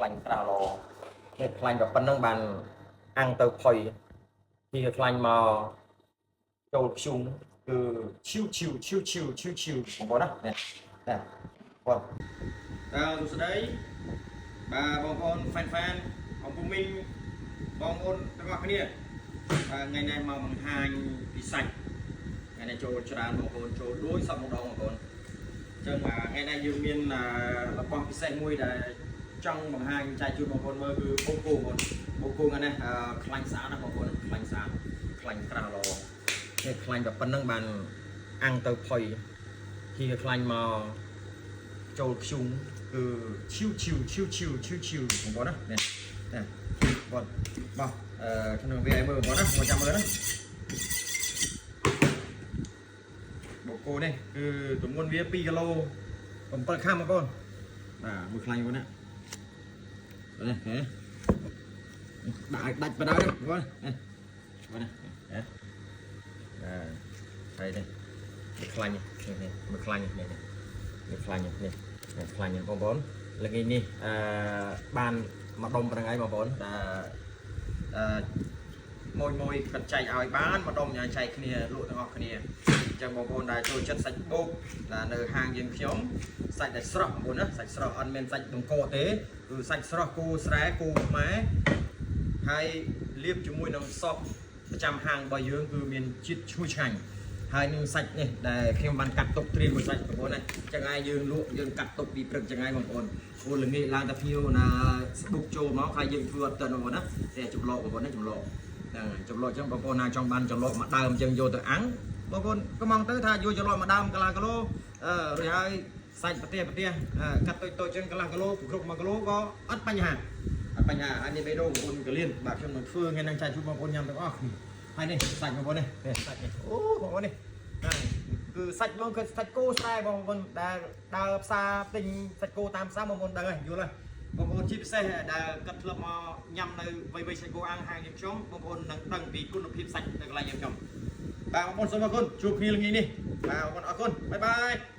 លាញ់ក្រាស់ល្អនេះខ្លាញ់តែប៉ុណ្្នឹងបានអាំងទៅផុយពីខ្លាញ់មកចូលធ្យូងគឺឈីវឈីវឈីវឈីវឈីវឈីវបងប្អូនណានេះណាបងតើសួស្តីបាទបងប្អូន fan fan អង្គពុមីងបងប្អូនទាំងអស់គ្នាបាទថ្ងៃនេះមកបង្ហាញពីសាច់ថ្ងៃនេះចូលច្រើនបងប្អូនចូលដូចសពម្ដងបងប្អូន ចឹងបាទថ្ងៃនេះយើងមានរបស់ពិសេសមួយដែលចង់បង្ហាញចែកជូនបងប្អូនមើលគឺបូកគោបងប្អូនបូកគោថ្ងៃនេះខ្លាញ់ស្អាតណាស់បងប្អូនខ្លាញ់ស្អាតខ្លាញ់ក្រាស់ល្អនេះខ្លាញ់តែប៉ុណ្្នឹងបានអាំងទៅផុយហៀខ្លាញ់មកចូលធ្យូងគឺឈីវឈីវឈីវឈីវឈីវឈីវបងប្អូនណានេះណាបងបោះក្នុងវាឲ្យមើលបងប្អូនណាមកចាំមើលណាបូកគោនេះគឺទម្ងន់វា2គីឡូ7ខាំបងប្អូនបាទមួយខ្លាញ់បងណានេះហេដាក់ឲ្យដាច់បណ្ដោយបងប្អូននេះបងណាហេបាទហើយនេះមួយខ្លាញ់នេះនេះមួយខ្លាញ់នេះនេះមួយខ្លាញ់នេះនេះខ្លាញ់បងប្អូនល្ងាចនេះបានមកដុំប្រងៃបងប្អូនដែលអឺមួយមួយគាត់ចែកឲ្យបានមកដុំញ៉ាំចែកគ្នាលក់ទាំងអស់គ្នាអញ្ចឹងបងប្អូនដែលចូលចិត្តសាច់បូកដែលនៅហាងយើងខ្ញុំសាច់ដែលស្រស់បងប្អូនណាសាច់ស្រស់អត់មានសាច់បង្កកទេគឺសាច់ស្រស់គោស្រែគោខ្មែរហើយលាបជាមួយនឹងសពប្រចាំហាងរបស់យើងគឺមានជាតិឈ្ងុយឆ្ងាញ់ហើយនឹងសាច់នេះដែលខ្ញុំបានកាត់ទុកត្រៀមមួយសាច់បងប្អូនណាចឹងហើយយើងលក់យើងកាត់ទុកពីព្រឹកចឹងហើយបងប្អូនព្រោះល្ងាចឡើងតែភ្ញៀវណាស្បុកចូលមកហើយយើងធ្វើអត់ទៅបងប្អូនណាតែចម្លកបងប្អូនណាចម្លកហ្នឹងហើយចម្លកចឹងបងប្អូនណាចង់បានចម្លកមួយដើមចឹងយកទៅអាំងបងប្អូនកំងទៅថាយកចម្លកមួយដើមកន្លះគីឡូអឺរួចហើយសាច់ប្រទេសប្រទេសកាត់តូចតូចចឹងកន្លះគីឡូគ្រប់1គីឡូក៏អត់បញ្ហាអត់បញ្ហាហើយនេះបេះដូងបងប្អូនកលៀនបាទខ្ញុំនឹងធ្វើថ្ងៃហ្នឹងចែកជូនបងប្អូនញ៉ាំទាំងអស់គ្នាហើយនេះសាច់បងប្អូននេះនេះសាច់នេះអូបងប្អូននេះហ្នឹងគឺសាច់បងគឺសាច់គោស្រែបងប្អូនដែលដើរផ្សារទិញសាច់គោតាមផ្សារបងប្អូនដឹងហើយយល់ហើយបងប្អូនជាពិសេសដែលគាត់ធ្លាប់មកញ៉ាំនៅវៃវៃសាច់គោអាំងហាងយើងខ្ញុំបងប្អូននឹងដឹងពីគុណភាពសាច់នៅកន្លែងយើងខ្ញុំបាទបងប្អូនសូមអរគុណជួបគ្នាល្ងាចនេះបាទបងប្អូនអរគុណ bye bye.